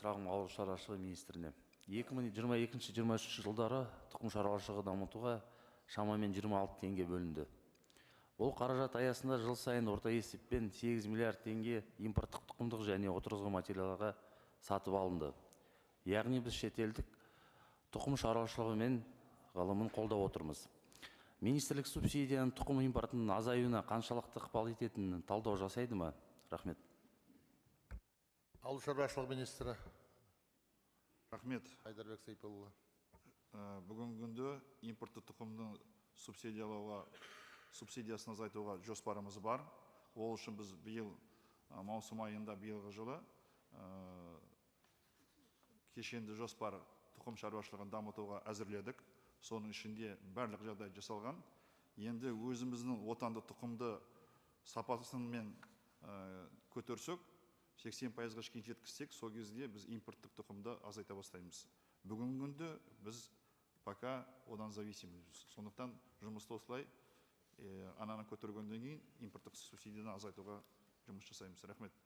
Сұрағым ауыл шаруашылығы министріне. 2022-23 жылдары тұқым шаруашылығы дамытуға шамамен 26 теңге бөлінді. Бұл қаражат аясында жыл сайын орта есеппен 8 миллиард теңге импорттық тұқымдық және отырғызу материалдарға сатып алынды. Яғни біз шетелдік тұқым шаруашылығы мен ғылымын қолдап отырмыз. Министрлік субсидияның тұқым импортының азаюына қаншалықты ықпал ететінін талдау жасайды ма? Рахмет. Ауыл шаруашылығы министрі. Рахмет. Айдарбек Сейпілұлы. Бүгінгі күнде импортты тұқымды субсидиялауға, субсидиясын азайтуға жоспарымыз бар. Ол үшін біз биыл маусым айында биылғы жылы кешенді жоспар тұқым шаруашылығын дамытуға әзірледік. Соның ішінде барлық жағдай жасалған. Енді өзіміздің отанды тұқымды сапасымен көтерсек, 80%-ға шейін жеткізсек, сол кезде біз импорттық тұқымды азайта бастаймыз. Бүгінгі күнде біз пока одан зависимыз. Сондықтан жұмысты осылай ананы көтергеннен кейін импорттық субсидияны азайтуға жұмыс жасаймыз. Рахмет.